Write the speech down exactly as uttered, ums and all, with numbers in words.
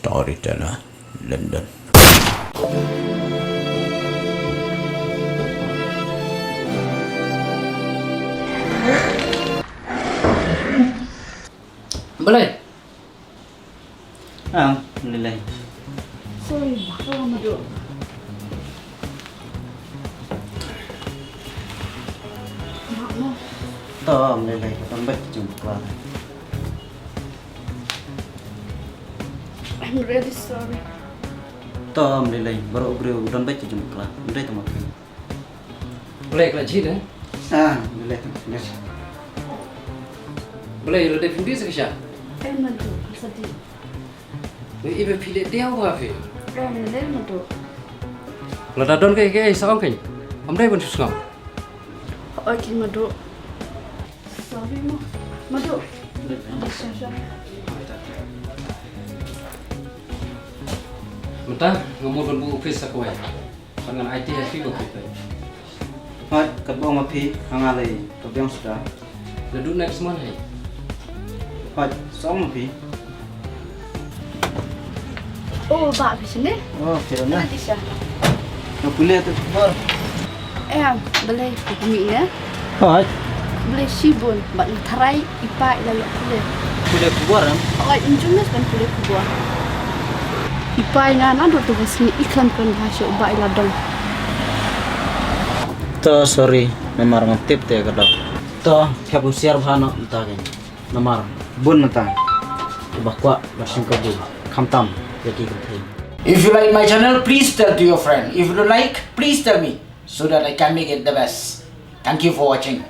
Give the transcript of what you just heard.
Storyteller London. Balei? Ah, balei? Sorry, bakla ma dok. Bakla. To, balei, ka don bad ka jingbakla. I'm really sorry. To, balei, baroh u briew u don bad ka jingbakla. Balei to ma phi? Balei ka la jhieh ne? Ah, balei to, balei. Balei la dep pynbiej sa ka sha? Em, ma dok, sa dih. Balei iba phi leh diaw ba phi? Em, balei ma dok. Lada don kaei kaei sa ong kein. Ym dei ban shu sngew. Oi ki ma dok. Sorry mo. Ma dok. Sha sha. Mynta nga mut ban buh office sa kawei. Ban ngan aiti ha phi ba phi peit. Hooid, katba ong ma phi, ha nga lei, ka biang suda. Naduh next month hei. Hooid, sa ong ma phi. Oh, bah phi shane? Oh, phi ron na. Ana Disha. Nga pule tu khubor. Eh, balei phi mih ne? Hooid. Balei shibun, bad nga tharai i pa i la ïoh pule. Pule khubor em? Hooid, ym ju miss ban pule khubor. I pa i nga naduh tu ka sngi i khlem kren bha shuh ba i la dong. To sorry, namar ngam tip te ka dok. To, phi hap husiar bha noh mynta kein. Namar bun mynta kiba kwah ban shim kabu, khamtam ïa ki kynthei. If you like my channel, please tell to your friend. If you don't like, please tell me so that I can make it the best. Thank you for watching.